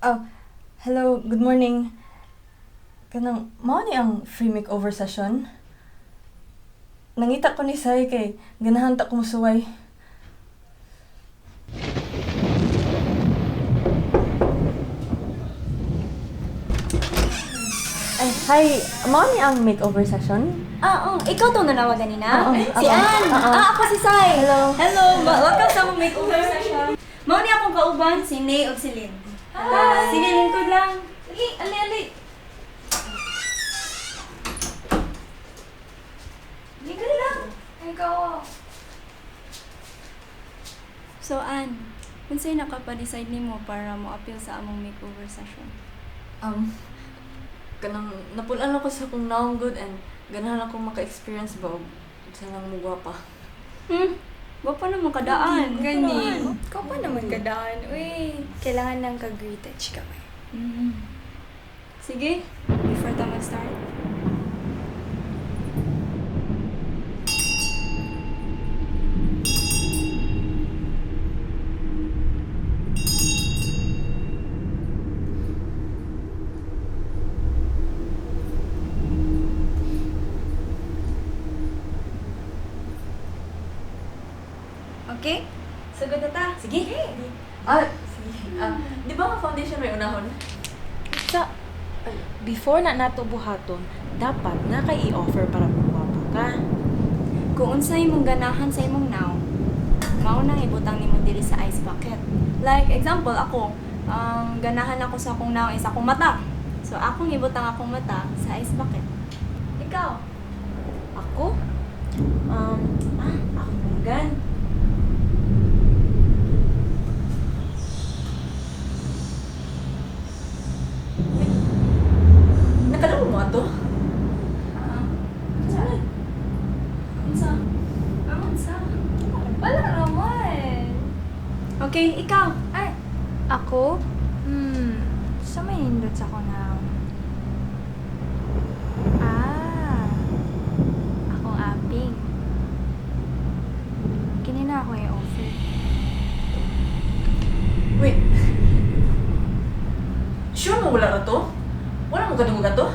Oh, hello, good morning. Kanang, mao ni ang free makeover session? Nangita ko ni Sai kay ganahan ta ko musuway. Ay, hi, mao ni ang makeover session? Ah, oh, ikaw tong nanawagan ganina? Oo, Si ako. Ann! Oo. Ah, ako si Sai! Hello. Hello! Welcome sa among makeover session. Mao ni akong kauban, si Nay ug si Lynn. Hi! Sige, lingkod lang. Dali, ali, ali. Lingkod lang. Ikaw. So, Ann, unsay nakapa-decide nimo para mo appeal sa among makeover session? Kanang napulan ako sa akong naong good and ganahan ako maka-experience ba og sa nang mugwapa. Gwapa naman kadaan. Gani. Ikaw pa naman kadaan. Uy, kailangan ng kag-retouch ka ba? Sige, before ta mag-start. Okay? Sugod na ta. Sige. Ah, sige. Ah, di ba ang foundation may unahon? Sa before na nato buhaton, dapat na kay i-offer para mugwapo ka. Kung unsay imong ganahan sa imong now, mao nang ibutang nimo diri sa ice bucket. Like example ako, ang ganahan ako sa akong now is akong mata. So akong ibutang akong mata sa ice bucket. Ikaw? Ako? Ako manggan. Nakalaw mo ato? Ah. Unsa? Unsa? Ah, unsa? Wala naman. Okay, ikaw. Ay, ako? Sa may nindot sa ko na. Ah, akong aping. Kini na ako yung offer. Wait. Sure mo wala ra to? Wala mo kadungog ato?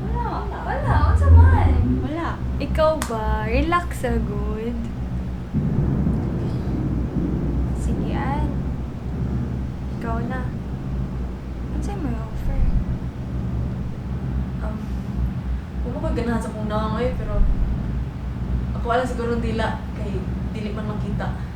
Wala. Wala. Unsa man? Wala. Ikaw ba? Relax ah, good. Sige, Ann. Ikaw na. Unsay mo yung offer? Wala ko ganahan sa akong naong eh, pero ako wala siguro dila kay dili man makita.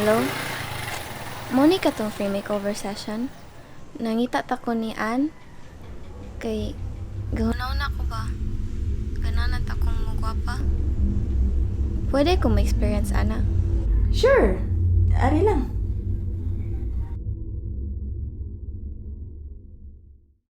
Hello? Monica tong free makeover session. Nangita ta ko ni Ann. Kay gahunaw na ko ba? Gananan ta kong mugwapa. Pwede ko ma-experience ana. Sure. Ari lang.